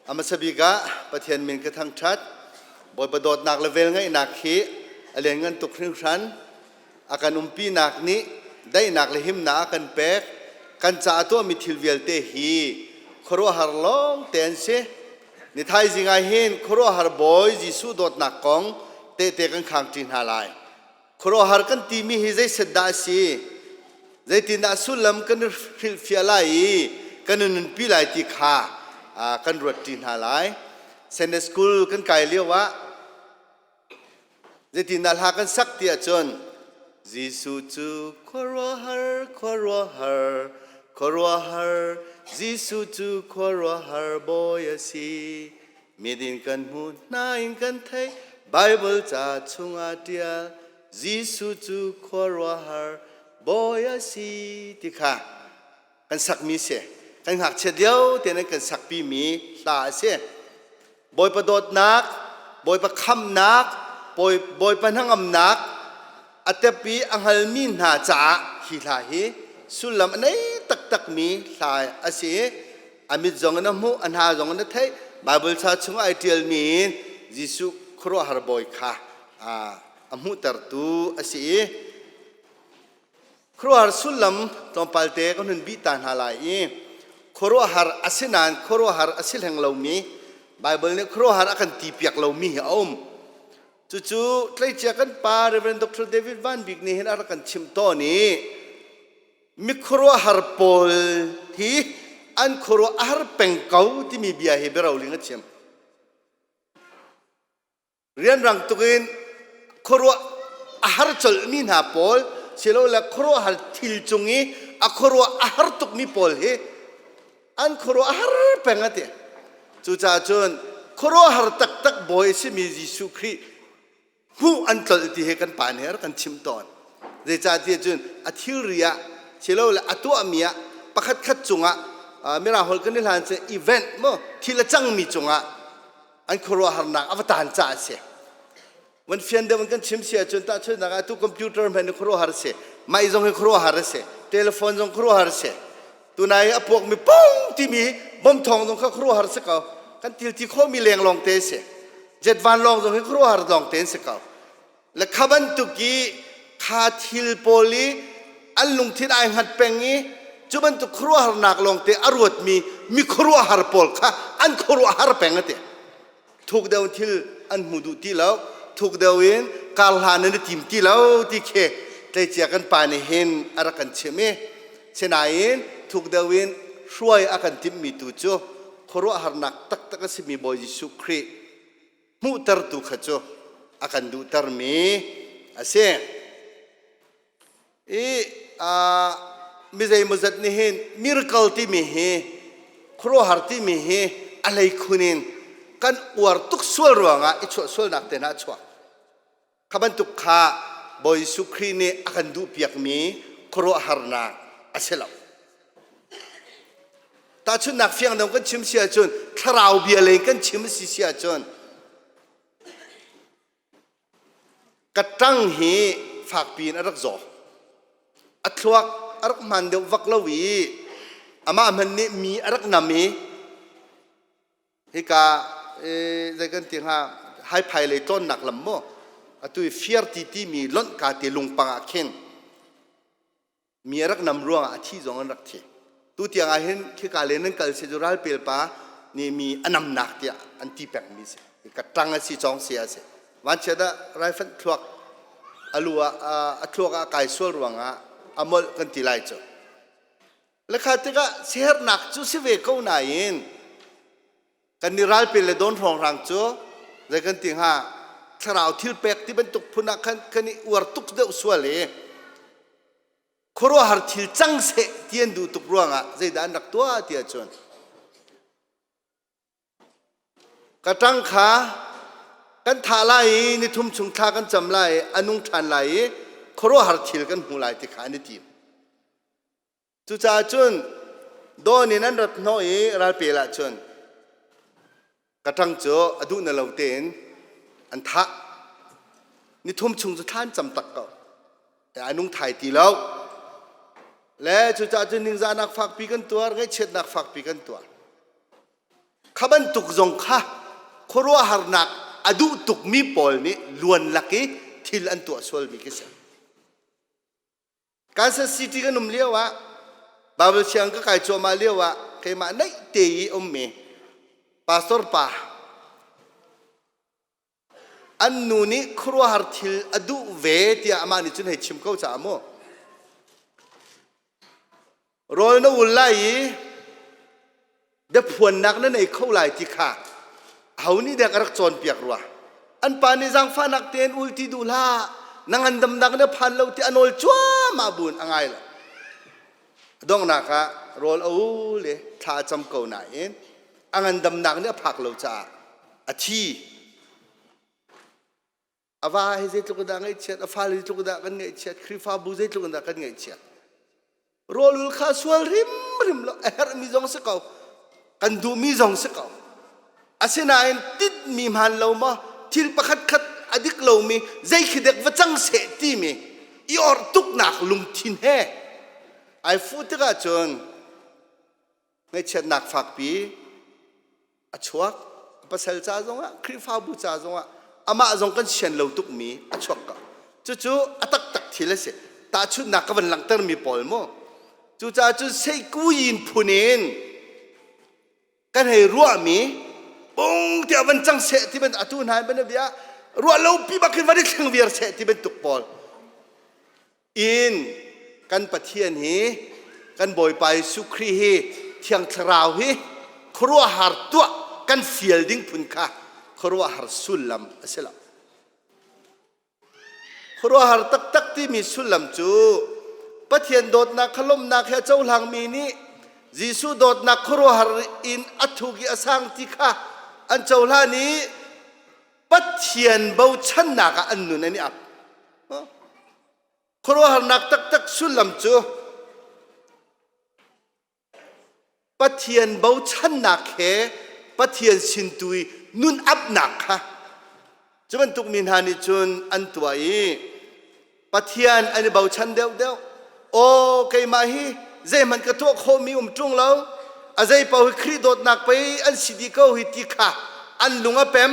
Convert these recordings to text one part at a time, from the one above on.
A hmasa bik ah Pathian min ka thangṭhat. Bawipa dawtnak le velngeihnak hi a lianngan tuk hringhran. A kan umpinak nih daihnak le himnak a kan pek. Kan caah tuahmi thil vialte hi khuaruahhar lawng te an si. Ni thaizing ah hin khuaruahhar Bawi Jesuh dawtnak kong tehte kan khangṭi hna lai. Khuaruahhar kan timi hi zeiset dah a si? Zeitindah sullam kan i hrilhfiah lai i kan i nunpi lai ti kha kan ruatṭi hna lai. Sunday school kan kai lio ah zeitindah hla kan sak ti ahcun Jesuh cu khuaruahhar, khuaruahhar, khuaruahhar, Jesuh cu khuaruahhar bawi a si. Midin kan hmu hna in kan theih Bible ca chungah ṭial Jesuh cu khuaruahhar bawi a si ti kha kan sakmi si. Kan ngakchiat lio tein an kan sakpimi hla a si. Bawipa dawtnak, Bawipa khamnak, Bawipa hnangamnak a tep i a hngalmi hna caah hi hla hi sullam a nei taktakmi hla a si. A mit zong in a hmuh, a hna zong in a theih. Bible ca chung ai ṭialmi in Jesuh khuaruahhar bawi kha a hmuhtertu a si i khuaruahhar sullam tlawmpal te kan hun bih ta hna lai i khuaruahhar a si nain khuaruahhar a si hleng lomi Bible nih khuaruahhar a kan ti piak lomi hi a um. Cucu tleicia kan pa Reverend Dr. David Van Bik nih hin a rak kan chimh tawn i mi khuaruahhar pawl hi an khuaruah a har peng ko timi bia hi biaroling a chim. Rianrang tukin khuaruah a har colhmi hna pawl silole khuaruahhar thil cung i a khuaruah a har tukmi pawl hi an khuaruah a har peng a ti. Cucaah cun khuaruahhar taktak bawi a simi Jesuh Khrih hmuh an tlolh ti hi kan pa nih a rak kan chimh tawn. Zeicahtiah cun a thilri ah silole a tuahmi ah pakhat khat cungah mirang holh kan i hlan cu event maw thil a cangmi cungah an khuaruahharnak a va taan caah a si. Van fian deuh in kan chim si ahcun tahchunhnak ah tu computer hmanh hi khuaruahhar a si. Mei zong hi khuaruahhar a si. Telephone zong khuaruahhar a si. Tunai a puakmi pung timi bom thawng zong kha khuaruahhar si ko. Kan til ti khomi leng lawng te si. Jet vanlawng zong hi khuaruahhar lawng te si ko. Le kha bantuk i kha thil pawl i an lungthin ai hngat peng i cu bantuk khuaruahharnak lawng te a ruatmi mi khuaruahhar pawl kha an khuaruahhar peng a ti. Thuk deuh thil an hmu duh ti lo. Thuk deuh in kar hlan an i tim ti lo ti khi tleicia kan pa nih hin a rak kan chimh i sinain thuk deuh in hruai a kan timhmi tu cu khuaruahharnak taktak a simi Bawi Jesuh Khrih hmuhtertu kha cu a kan duhtermi a si. I mi zeimawzat nih hin miracle timi hi khuaruahhar timi hi a hleikhun in kan uar tuk sual ruangah i chuah sualnak te hna a chuak. Kha bantuk kha Bawi Jesuh Khrih nih a kan duhpiakmi khuaruahharnak a si lo. Tahchunhnak fiang deuh kan chim si ahcun thlarau bia lei kan chim si si ahcun ka ṭang hi fakpi in a rak zaw. A thluak a rak hmaan deuh vak lo i amah hmanh nih mi a rak nam i hika zei kan ti hnga haiphai lei tlawnnak lam maw atu i fiar ti timi lonh ka ti lungpang ah khin mi a rak nam ruangah a thi zong an rak thi. Tu tiang ah hin khika le nan kal si cu ralpel pa nih mi a namnak tiah an ti pengmi si. Ka ṭang a si cawng si a si. Vanchiat ah raifanh thluak a lu ah a thluak ah kai sual ruangah a molh kan ti lai cu. Le kha tikah sihernak cu si ve ko nain kan ni ralpel le dawn hrawnghrang cu zei kan ti hnga thlarau thil pek ti bantuk phun ah khan kan i uar tuk deuh sual i khuaruahhar thil cang seh ti an duh tuk ruangah zeidah an rak tuah ti ahcun ka ṭang kha kan thah lai i nithum chung thla kan cam lai i a nung ṭhan lai i khuaruahhar thil kan hmu lai ti kha an i tim. Cucaah cun dawn in an rat hnawh i ralpel ah cun ka ṭang cu a duh na lo tein an thah. Nithum chung cu thla an cam tak ko. A nung thai ti lo. Le cucaah cun ningzahnak fakpi kan tuar, ngaihchiatnak fakpi kan tuar. Kha bantuk zong kha khuaruahharnak a duh tukmi pawl nih luan lak i thil an tuah sualmi khi si. Kansas City kan um lio ah Bible siang ka kai cuahmah lio ah keimah naih te i ummi pastor pa an nu nih khuaruahhar thil a duh ve tiah amah nih cun hei chim ko caah mu rawl na ul lai i biaphuannak na nei kho lai ti kha aho nih dek a rak cawnpiak rua an pa nih zaangfahnak tein ul ti duh hlah na ngandamnak na phan lo ti a nawl cuahmah buin a ngai lo donghnak ah rawl a ul i thla a cam ko nain a ngandamnak nih a phak lo caah a thi a va hi zeitluk dah ngaihchiat a fale zeitluk dah kan ngaihchiat Khrihfabu zeitluk dah kan ngaihchiat rawlul kha sual hrimhrim lo a herhmi zong si ko kan duhmi zong si ko asinain titmi hmaan lo maw thil pakhat khat a dik lomi zei khi dek va cang seh timi i orh tuknak lungthin he ai fuh tikah cun ngaihchiatnak fakpi a chuak pasal ca zongah Khrihfabu ca zongah amah zong kan sian lo tukmi a chuak ko cucu a taktak thil a si tahchunhnak ka van langhtermi pawl mu cucaah cun seikuyin phun in kan hei ruahmi bung tiah van cang seh ti ban atu hna ban bia ruah lo pi bak hin van i thleng viar seh ti bantuk pawl in kan Pathian hi kan Bawipa Jesuh Khrih hi Thiang Thlarau hi khuaruahhar tuah kan fial ding phun kha khuaruahhar sullam a si lo. Khuaruahhar taktak timi sullam cu Pathian dawtnak kha lawmhnak he a cohlangmi nih Jesuh dawtnak khuaruahhar in a thuk i a sang ti kha an cohlan i Pathian bochannak ah an nun an i ap. Khuaruahharnak taktak sullam cu Pathian bochannak he Pathian sin tu i nun apnak kha cu bantuk mi hna nih cun an tuah i Pathian an i bochan deuhdeuh. Aw keimah hi zeihmanh ka tuah khawhmi um ṭung lo. A zei paoh hi Khrih dawtnak pei an si dih ko hi ti kha an lung a pem.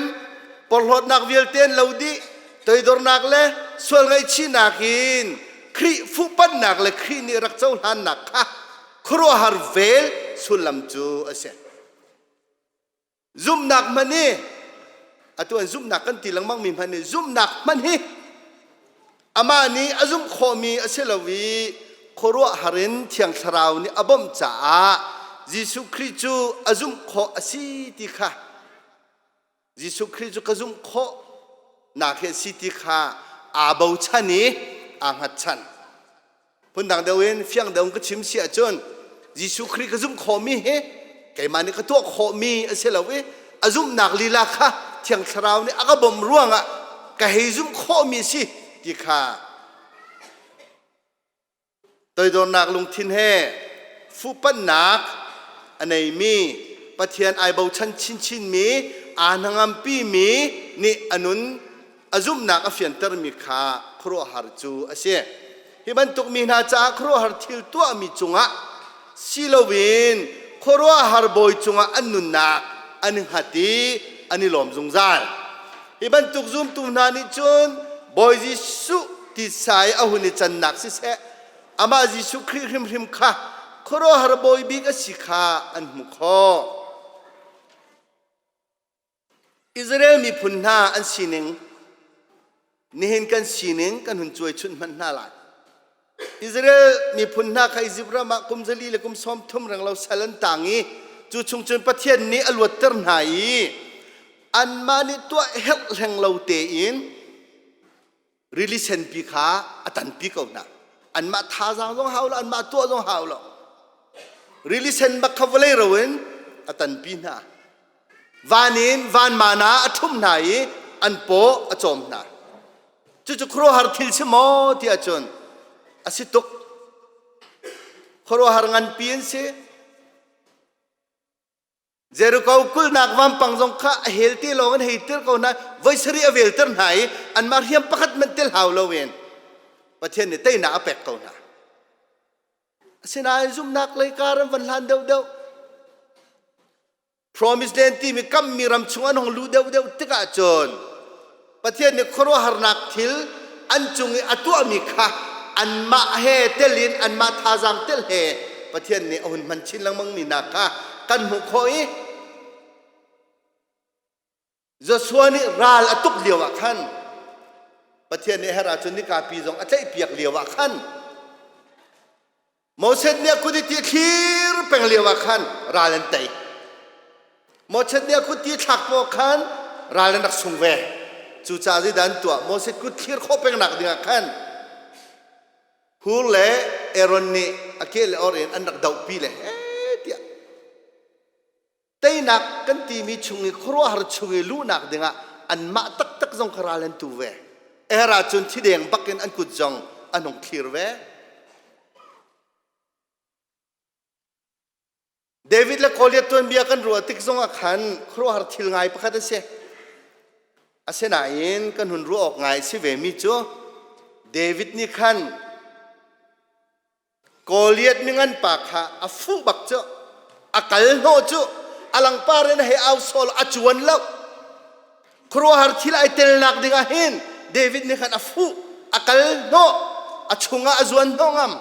Porhlawtnak vialte an lo dih. Toidornak le sual ngaihchihnak in Khrih fuhpanhnak le Khrih nih rak cohlannak kha khuaruahhar vel sullam cu a si. Zumhnak hmanh hi atu an zumhnak kan ti lengmang mi hmanh hi zumhnak hmanh hi amah nih a zumh khawhmi a si lo i khuaruahhar in Thiang Thlarau nih a bawmh caah Jesuh Khrih cu a zumh khawh a si ti kha Jesuh Khrih cu ka zumh khawh nak hi a si ti kha aa bochan i aa hngatchan. Phundang deuh in fiang deuh in ka chim si ahcun Jesuh Khrih ka zumh khawhmi hi keimah nih ka tuah khawhmi a si lo i a zumhnak lila kha Thiang Thlarau nih a ka bawmh ruangah ka hei zumh khawhmi a si ti kha toidornak lungthin he fuhpanhnak a neimi Pathian ai bochan chinchinmi aa hnangampimi nih a nun a zumhnak a fiantermi kha khuaruahhar cu a si. Hi bantuk mi hna caah khuaruahhar thil tuahmi cungah si loin khuaruahhar bawi cungah an nunnak an i hngat i an i lawm zungzal. Hi bantuk zumtu hna nih cun Bawi Jesuh titsa i a hun i cannak siseh, amah Jesuh Khrih hrimhrim kha khuaruahhar bawi bik a si kha an hmuh khawh. Israel miphun hna an sining nihin kan sining kan hun cuai chunh hmanh hna lai. Israel miphun hna kha Izipt ram ah kum zali le kum 30 renglo sal an tang i cu chung cun Pathian nih a luatter hna i anmah nih tuah herh hleng lo tein rili senpi kha a tanpi ko hna. Anmah thazaang zong hau lo, anmah tuah zong hau lo. Rili sen bak kha vawlei ro in a tanpi hna. Van in van mana a ṭhumh hna i an paw a cawm hna. Cucu khuaruahhar thil si maw ti ahcun a si tuk. Khuaruahhar nganpi an si. Jericho kulhnak vampang zong kha a hel te lawng in hei tir ko hna voi sarih a velter hna i anmah hriam pakhat hmanh tel hau loin Pathian nih teinak a pek ko hna. Asinain zumhnak lei kar an van hlan deuhdeuh. Promise Land timi kammi ram chung an hung luh deuhdeuh tikah cun Pathian nih khuaruahharnak thil an cung i a tuahmi kha anmah he tel in anmah thazaang tel he Pathian nih a hun hman chin lengmangmi hna kha kan hmuh khawh i Joshua nih ral a tuk lio ah khan Pathian nih her ahcun nikapi zong a tlaihpiak lio ah khan Moses nih a kut i ti thlir peng lio ah khan ral an tei. Moses nih a kut ti thlak paoh khan ral an rak sung ve. Cucaah zeidah an tuah? Moses kut thlir khawh pengnak dingah khan Hur le Aaron nih a ke le or in an rak dohpi le he tiah Teinak kan timi chung i khuaruahhar chung i luhnak dingah anmah taktak zong kha ral an tu ve. Er ahcun thideng bakin an kut zong an hung thlir ve. David le Goliath tuanbia kan ruah tik zongah khan khuaruahhar thil ngai pakhat a si. Asinain kan hun ruah awk ngai si ve mi cu David nih khan Goliath mingan pa kha a fuh bak cu a kal hnawh cu a langpar in hei au sawl a cuan lo khuaruahhar thil ai telnak ding ah hin David nih khan a fuh a kal hnawh a chungah a zuan hnawh ngam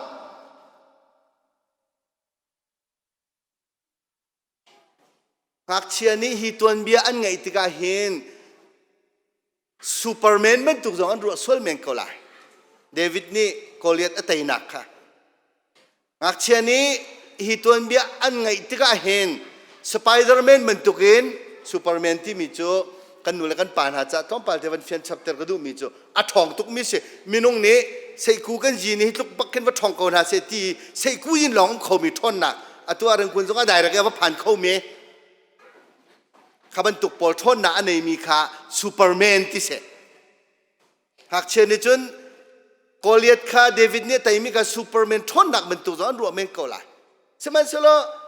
Ngakchia nih hi tuanbia an ngaih tikah hin Superman bantuk zong an ruah sual men ko lai. David nih Goliath a teinak kha. Ngakchia nih hi tuanbia an ngaih tikah hin Spiderman bantukin Superman timi cu kan nu le kan pa hna caah tlawmpal te van fian chapter ka duhmi cu a ṭhawng tukmi si. Minung nih seiku kan zi nih hi tluk bak khin va ṭhawng ko hna seh ti seiku in lawng um khomi ṭhawnnak atu ah rengkun zong a direct a va phan khomi kha bantuk pawl ṭhawnnak a neimi kha Superman ti seh. Ngakchia nih cun Goliath kha David nih a teimi kha Superman ṭhawnnak bantuk zong an ruah men ko lai. Sihmanhsehlaw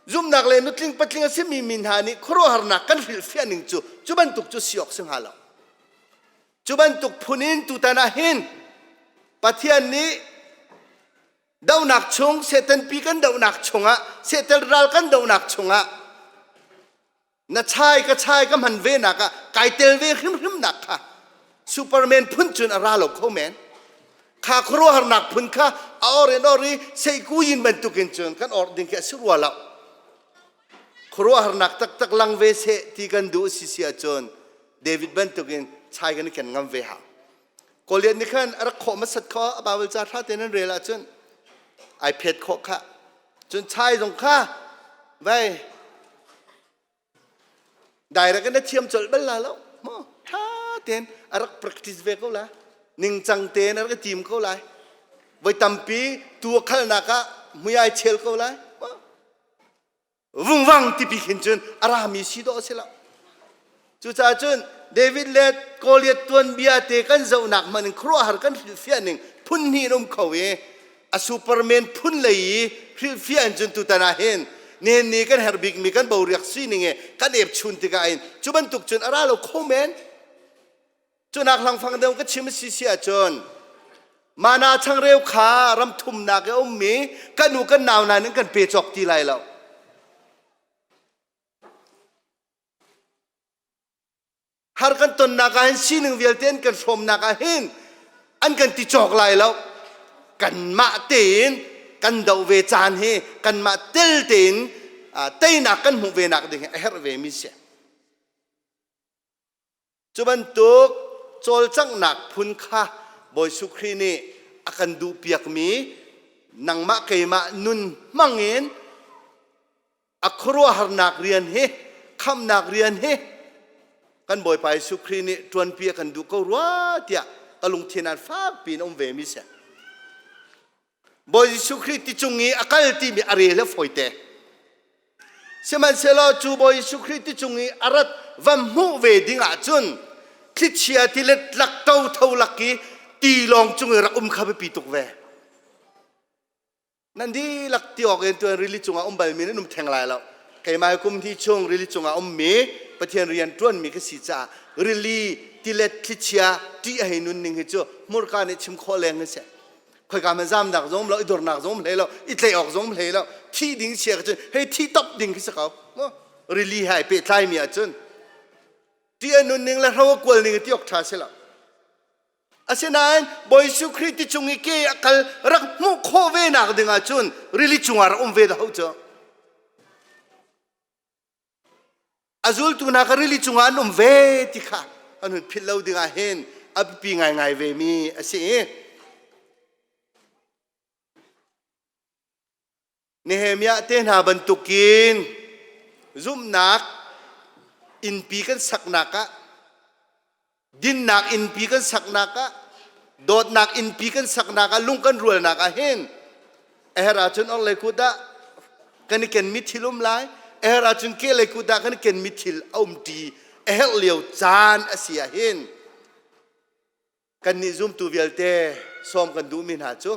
zumhnak le nutling patling a simi mi hna nih khuaruahharnak kan hrilhfiah ning cu cu bantuk cu si awk si hnga lo. Cu bantuk phun in tutan ah hin Pathian nih dohnak chung Satan pi kan dohnak chungah Satan ral kan dohnak chungah na chai ka chai ka hman ve nak ah kai tel ve hrimhrim nak kha Superman phun cun a ra lo kho men kha khuaruahharnak phun kha a or in or i seiku yin bantukin cun kan or ding khi a si rua lo khuaruahharnak taktak lang ve seh ti kan duh si si ahcun David bantukin chai kan i ken ngam ve hau Goliath nih khan a rak khawh hmasat kho a Bible ca hra tein an rel ahcun ai phet khawh kha cun chai zong kha vai direct in a thiam colh bal la lo mo tha tein a rak practice ve ko la ningcang tein a rak i tim ko lai voi tampi tu a khalnak ah mui ai chel ko lai vungvang tipi khin cun a rami si dawh a si lo cucaah cun David le Goliath tuanbia te kan zohnak hmanh in khuaruahhar kan hrilhfiah ning phun hnih in um kho i a superman phun lei i hrilhfiah in cun tutan ah hin nihin ni kan herh bikmi kan boriak sining i kan ep chun tikah in cu bantuk cun a ra lo kho men Cunak hlangfang deuh ka chim si si ahcun mana changreu kha ram thumnak i a ummi kan u kan nau hna nih kan pe cawk ti lai lo. Har kan tonnak ah hin sining vialte an kan hrawmnak ah hin an kan ti cawk lai lo. Kanmah tein kan doh ve caan hi kanmah tel tein teinak kan hmuh ve nak ding hi a herh ve mi si. Cu bantuk cawlcanghnak phun kha Bawi Jesuh Khrih nih a kan duhpiakmi nangmah keimah nun hmangin a khuaruahharnak rian hi khamhnak rian hi kan Bawipa Jesuh Khrih nih ṭuanpi a kan duh ko rua tiah ka lungthin ah fakpi in a um ve mi si. Bawi Jesuh Khrih ti cung i a kal timi a rel hi fawite. Sihmanhsehlaw cu Bawi Jesuh Khrih ti cung i a rat va hmuh ve ding ahcun thlichia tilet lak totho lak i tilawng cung i rak um kha biapi tuk ve. Nan dihlak ti awk in tuan rili cungah um balmi nan um theng lai lo. Keimah kum hnih chung rili cungah ummi Pathian rian ṭuanmi ka si caah rili tilet thlichia ṭih a hei nun ning hi cu hmurka nih chim khawh leng hi si. Khoika hmanh zamnak zong lo i dornak zong hlei lo i tlaih awk zong hlei lo thi ding chia cun hei thi top ding khi si ko. Rili he ai pehtlaimi ahcun ṭih a nunning le hro a kual ning ti awk ṭha si lo. Asinain Bawi Jesuh Khrih ti cung i ke a kal rak hmuh khawh ve nak ding ahcun rili cungah rak um ve dah cu. A zultu hna kha rili cungah an um ve ti kha an hun philh lo ding ah hin a biapi ngaingai ve mi a si i Nehemiah te hna bantukin zumhnak innpi kan saknak ah dinnak innpi kan saknak ah dawtnak innpi kan saknak ah lung kan rualnak ah hin a herh ahcun orhlei kut ah kan i kenmi thil um lai a herh ahcun kehlei kut ah kan i kenmi thil a um ṭi a herh lio caan a si ah hin Kannih zumtu vialte sawm kan duhmi hna cu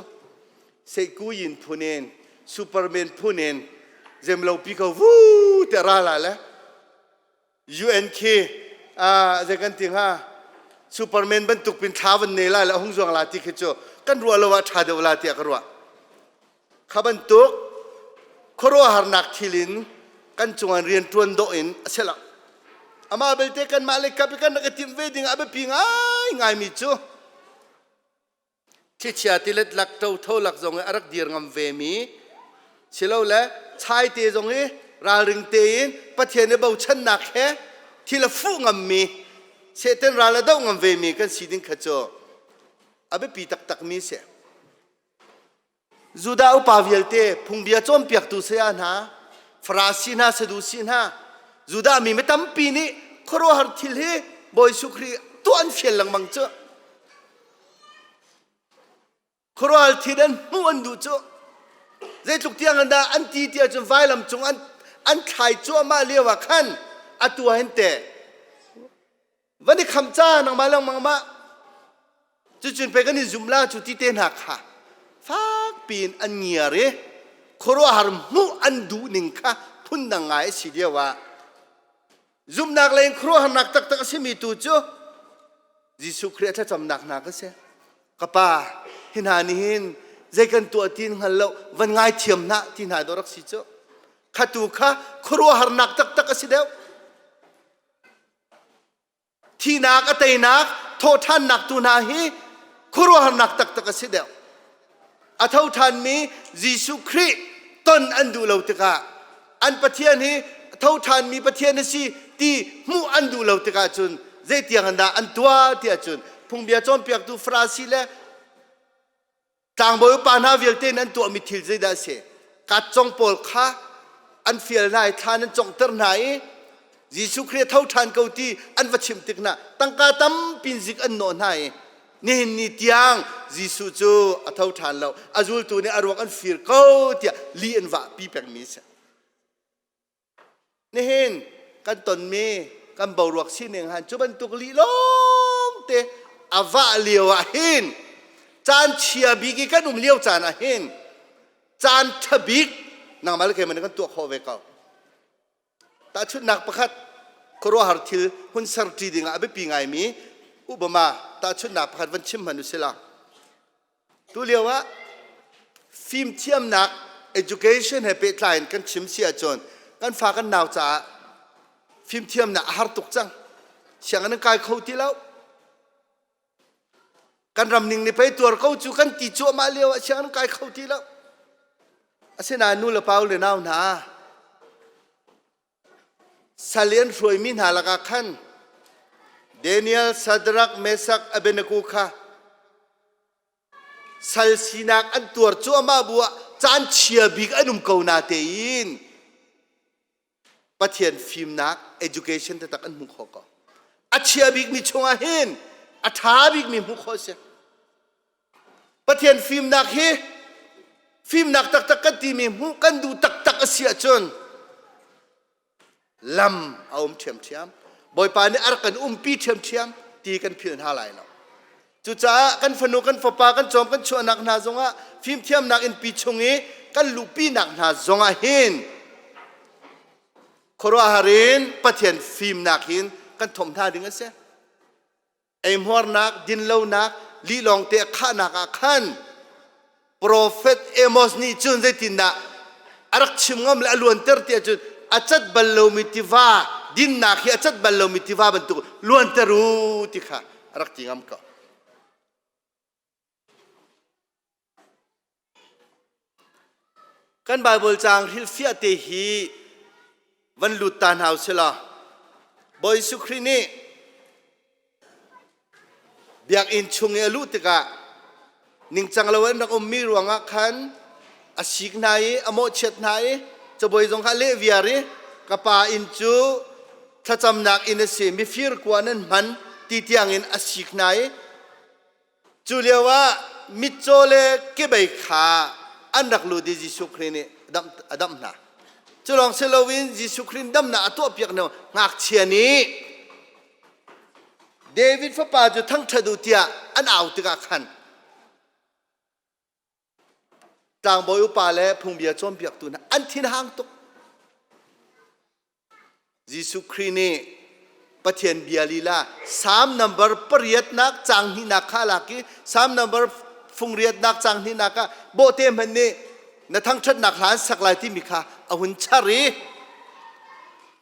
Seihkuyin phun in Superman phun in zemlopi ko vu tiah ra la le UN khi zei kan ti hnga Superman bantuk pin thla van ne lai le a hung zuang la ti khi cu kan ruah lo ah ṭha deuh la tiah ka ruah. Kha bantuk khuaruahharnak thil in kan cungah rian ṭuan dawh in a si lo. Amah belte kanmah le kap i kan rak i timh ve ding a biapi ngaingaimi cu thlichia tilet lak ṭotho lak zong i a rak dir ngam vemi silole chaite zong i ralring tein Pathian i bochannak he thil a fuh ngammi Satan ral a doh ngam vemi kan si ding kha cu a biapi taktakmi a si. Judah upa vialte phungbia cawnpiaktu saya hna, Farasi hna, Sadusi hna, Judah mi mi tampi nih khuaruahhar thil hi Bawi Jesuh Khrih tuah an fial lengmang cu. Khuaruahhar thil an hmuh an duh cu. Zeitluk tiang in dah an ti tiah cun vailam cung an an thlai cuahmah lio ah khan atu ah hin teh van i kham ca nangmah lengmang mah cucun pei kan in zum la cu ti te hna kha fak piin an ngiar i khuaruahhar hmuh an duh ning kha phundang ngai a si lio ah zumhnak lei in khuaruahharnak taktak a simi tu cu Jesuh Khrih a thlacamnak hna ka si ka pa hi hna nih hin zei kan tuah ti hngal lo van ngaithiam hna ti hna dawh rak si cu kha tu kha khuaruahharnak taktak a si deuh Thihnak a teinak, thawhṭhannak tu hna hi khuaruahharnak taktak a si deuh. A tho ṭhanmi Jesuh Khrih ton an duh lo tikah an Pathian hi tho ṭhanmi Pathian a si ti hmuh an duh lo tikah cun zeitiang in dah an tuah tiah cun phungbia cawnpiaktu Farasi le Tlangbawi upa hna vialte nih an tuahmi thil zeidah a si? Katcong pawl kha an fial hna i thlan an conghter hna i Jesuh Khrih a tho ṭhan ko ti an va chimh tik hna tangka tampi in zik an nawh hna i nihin ni tiang Jesuh cu a tho ṭhan lo a zultu nih a ruak an fir ko tiah li an vahpi pengmi a si. Nihin kan tonmi kan boruak sining han cu bantuk lih lawngte a vah lio ah hin caan chia bik i kan um lio caan ah hin caan ṭha bik nangmah le keimah nih kan tuah khawh ve ko. Tahchunhnak pakhat khuaruahhar thil hun serṭi dingah a biapi ngaimi Obama tahchunhnak pakhat van chim hmanh usih law Tulio ah fimthiamnak education he pehtlai in kan chim si ahcun kan fa kan nau caah fimthiamnak a har tuk cang. Sianginn an kai kho ti lo. Kan ram ning nih pei tuar ko cu kan ti cuahmah lio ah sianginn an kai kho ti lo. Asinain nu le pa u le nau hna Sal i an hruaimi hna lakah khan Daniel, Shadrach, Meshach, Abednego kha sal sinak an tuar cuahmah bu ah caan chia bik an um ko na tein Pathian fimnak education taktak an hmu kho ko. A chia bikmi chungah hin a ṭha bikmi hmuh khawh a si. Pathian fimnak hi fimnak taktak kan timi hmuh kan duh taktak a si ahcun lam a um ṭhiamṭhiam. Bawipa nih a rak kan umpi ṭhiamṭhiam ti kan philh hna lai lo. Cucaah kan fanu kan fapa kan cawm kan chuahnak hna zongah fimthiamnak innpi chung i kan luhpinak hna zongah hin khuaruahhar in Pathian fimnak hin kan thomh hna ding a si. Eihmuarnak, dinlonak, lih lawngte a khahnak ah khan Profet Amos nih cun zeitindah a rak chim ngam le a luanter ti ahcun A cat bal lomi tiva, dinnak hi a cat bal lomi tiva bantuk luanter u ti kha a rak ti ngam ko. Kan Baibal caang hrilhfiah te hi van lut ta hna usih law Bawi Jesuh Khrih nih biakinn chung i a luh tikah ningcang lo an rak ummi ruangah khan a sik hna i a mawhchiat hna i cabuai zong kha a leh viar i ka pa inn cu thlacamnak inn a si, mifir kua nan hman ti tiangin a sik hna i Cu lio ah mitcaw le kebei kha an rak lut i Jesuh Khrih nih a damh hna. Cu lawng si loin Jesuh Khrih damnak a tuahpiak hnu ngakchia nih David fapa cu thangṭhat u tiah an au tikah khan tlangbawi upa le phungbia cawnpiaktu hna an thinhang tuk. Jesuh Khrih nih Pathian bia lila Salm number pariatnak caang hnihnak kha a lak i Salm number fungriatnak caang hnihnak ah bawhte hmanh nih na thangṭhatnak hla an sak lai timi kha a hun char i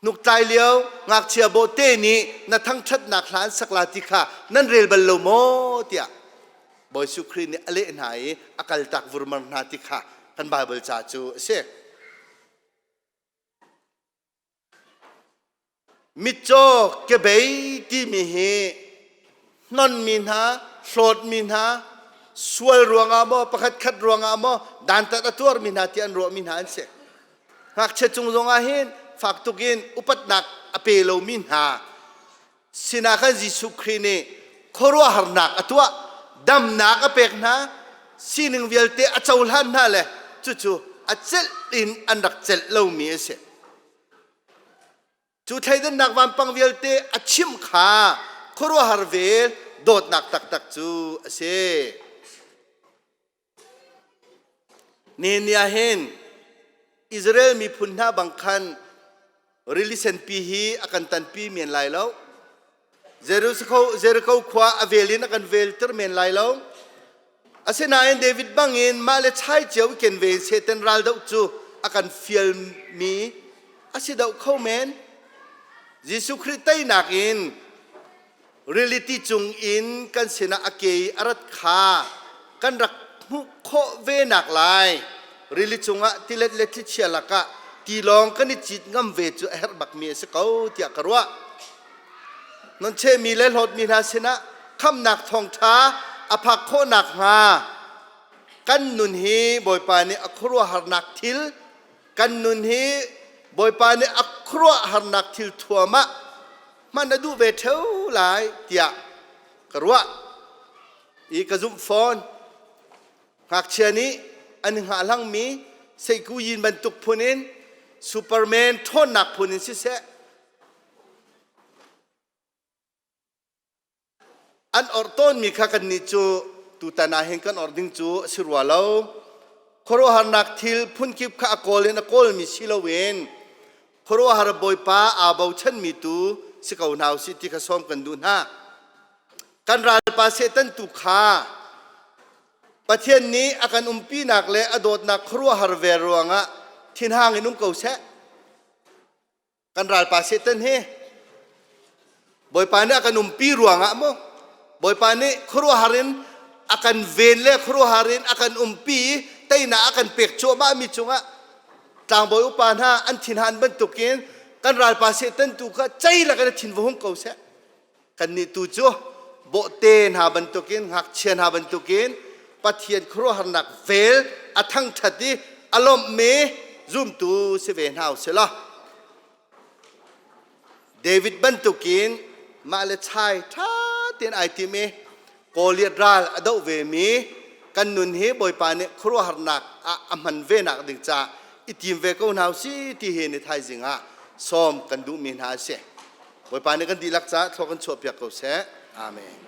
hnuktlai lio ngakchia bawhte nih na thangṭhatnak hla an sak lai ti kha nan rel bal lo maw tiah Bawi Jesuh Khrih nih a leh hna i a kaltak vurmar hna ti kha kan Baibal ca cu a si. Mitcaw kebei timi hi hnonmi hna, hlawtmi hna, sual ruangah maw, pakhatkhat ruangah maw, dantat a tuarmi hna ti an ruahmi hna an si. Ngakchia cung zongah hin fak tuk in upatnak a pe lomi hna sinah khan Jesuh Khrih nih khuaruahharnak a tuah, damnak a pek hna, sining vialte a cohlan hna le cucu a celh in an rak celh lomi a si. Cu thleidannak vampang vialte a chimh kha khuaruahhar vel dawtnak taktak cu a si. Nihin ni ah hin Israel miphun hna bang khan rili senpi hi a kan tanpi men lai lo. Jericho khua a vel in a kan velter men lai lo. Asinain David bangin mah le chai cio i ken ve in Satan ral doh cu a kan fialmi a si doh kho men. Jesuh Khrih teinak in reality cung in kan sinah a ke i a rat kha kan rak hmuh khawh ve nak lai rili cungah tilet le thlichia lakah tilawng kan i cit ngam ve cu a herh bakmi a si ko tiah ka ruah. Non chehmi le hlawtmi hna sinah khamhnak thawngṭha a phak khawh nakhnga kan nun hi Bawipa nih a khuaruahharnak thil kan nun hi Bawipa nih a khuaruahharnak thil thuam ah hman a duh ve ṭheo lai tiah ka ruah i ka zumh fawn. Ngakchia nih an i hngahhlangmi seihkuyin bantuk phun in Superman ṭhawnnak phun in siseh An orh tawnmi kha kannih cu tutan ah hin kan orh ding cu a si rua lo. Khuaruahharnak thil phunkip kha a kawl in a kawlmi si loin khuaruahhar Bawipa aa bochanmi tu si ko hna usih ti kha sawm kan duh hna. Kan ralpa Satan tu kha Pathian nih a kan umpinak le a dawtnak khuaruahhar ve ruangah thinhang in um ko seh. Kan ralpa Satan hi Bawipa nih a kan umpi ruangah maw Bawipa nih khuaruahhar in a kan ven le khuaruahhar in a kan umpi i teinak a kan pek cuahmah mi cungah tlangbawi upa hna an thinhan bantukin kan ralpa Satan tu kha cei lakin a thin va hung ko seh. Kannih tu cu bawhte hna bantukin ngakchia hna bantukin Pathian khuaruahharnak vel a thangṭhat i a lawmhmi zumtu si ve hna usih law David bantukin mah le chai ṭha tein ai tim i Goliath ral a doh vemi kan nun hi Bawipa nih khuaruahharnak ah a hman ve nak ding caah i tim ve ko hna usih ti hi ni thaizing ah sawm kan duhmi hna a si. Bawipa nih kan dihlak caah thlua kan chuahpiak ko seh. Amen.